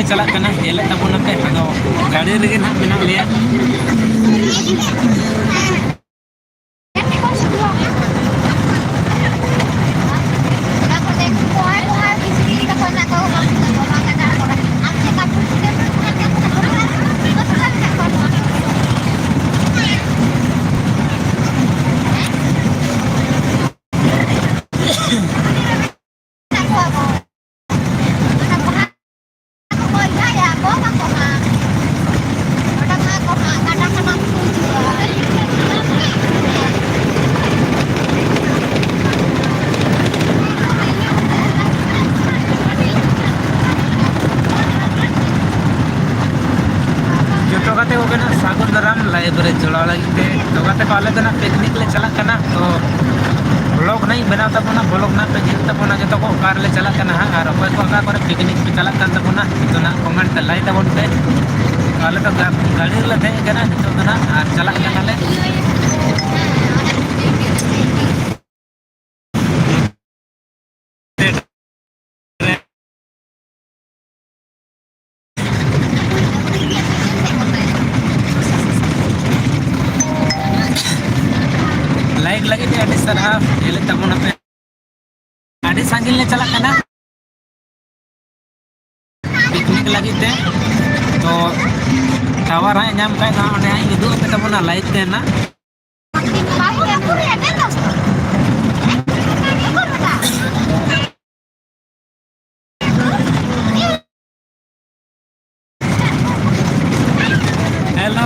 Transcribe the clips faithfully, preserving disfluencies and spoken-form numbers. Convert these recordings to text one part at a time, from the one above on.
ᱪᱟᱞᱟᱜ ᱠᱟᱱᱟ, ᱧᱮᱞᱮᱫ ᱛᱟᱵᱚᱱᱟᱯᱮ, ᱟᱫᱚ ᱜᱟᱹᱰᱤ ᱨᱮᱜᱮ ᱱᱟᱦᱟᱜ ᱢᱮᱱᱟᱜ ᱞᱮᱭᱟ᱾ ᱡᱚᱛᱚ ᱜᱟᱛᱮ ᱠᱚᱜᱮ ᱱᱟᱜ ᱥᱟᱹᱜᱩᱱ ᱫᱟᱨᱟᱢ live ᱨᱮ ᱡᱚᱲᱟᱣ ᱞᱟᱹᱜᱤᱫ ᱛᱮ᱾ ᱛᱚ ᱜᱟᱛᱮ ᱠᱚ, ᱟᱞᱮ ᱫᱚ ᱱᱟᱜ picnic ᱞᱮ ᱪᱟᱞᱟᱜ ᱠᱟᱱᱟ᱾ ᱛᱚ vlog ᱱᱟᱜ ᱤᱧ ᱵᱮᱱᱟᱣ ᱛᱟᱵᱚᱱᱟ, vlog ᱱᱟᱜ ᱯᱮ ᱧᱮᱞ ᱛᱟᱵᱚᱱᱟ ᱡᱚᱛᱚ ᱠᱚ, ᱚᱠᱟ ᱨᱮᱞᱮ ᱪᱟᱞᱟᱜ ᱠᱟᱱᱟ ᱦᱟᱸᱜ, ᱟᱨ ᱚᱠᱚᱭ ᱠᱚ ᱚᱠᱟ ᱠᱚᱨᱮ picnic ᱯᱮ ᱪᱟᱞᱟᱜ ᱠᱟᱱ ᱛᱟᱵᱚᱱᱟ, ᱡᱚᱛᱚ ᱱᱟᱜ comment ᱨᱮ ᱞᱟᱹᱭ ᱛᱟᱵᱚᱱ ᱯᱮ᱾ ᱟᱞᱮ ᱫᱚ ᱜᱟ-, ᱜᱟᱹᱰᱤ ᱨᱮᱞᱮ ᱫᱮᱡ ᱟᱠᱟᱱᱟ ᱱᱤᱛᱚᱜ ᱫᱚ ᱱᱟᱦᱟᱜ, ᱟᱨ ᱪᱟᱞᱟᱜ ᱠᱟᱱᱟᱞᱮ᱾ ᱞᱟᱭᱤᱠ ᱞᱟᱹᱜᱤᱫ ᱛᱮ ᱟᱹᱰᱤ ᱥᱟᱨᱦᱟᱣ, ᱧᱮᱞᱮᱫ ᱛᱟᱵᱚᱱᱟᱯᱮ᱾ ᱟᱹᱰᱤ ᱥᱟᱺᱜᱤᱧ ᱞᱮ ᱪᱟᱞᱟᱜ ᱠᱟᱱᱟ ᱯᱤᱠᱱᱤᱠ ᱞᱟᱹᱜᱤᱫ ᱛᱮ᱾ ᱛᱚ, ᱴᱟᱣᱟᱨ ᱦᱟᱸᱜ ᱧᱟᱢ ᱠᱷᱟᱡ ᱫᱚ ᱦᱟᱸᱜ ᱚᱸᱰᱮ ᱦᱟᱸᱜ ᱤᱧ ᱩᱫᱩᱜ ᱟᱯᱮ ᱛᱟᱵᱚᱱᱟ ᱞᱟᱭᱤᱵᱷ ᱛᱮ ᱱᱟᱜ᱾ हेलो।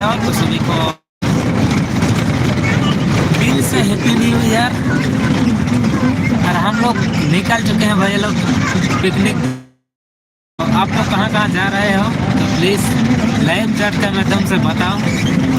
और तो सभी को फिर से हैप्पी न्यू ईयर। और हम लोग निकल चुके हैं भाई लोग पिकनिक। तो आप लोग कहाँ कहाँ जा रहे हो तो प्लीज लाइव चैट के माध्यम से बताओ।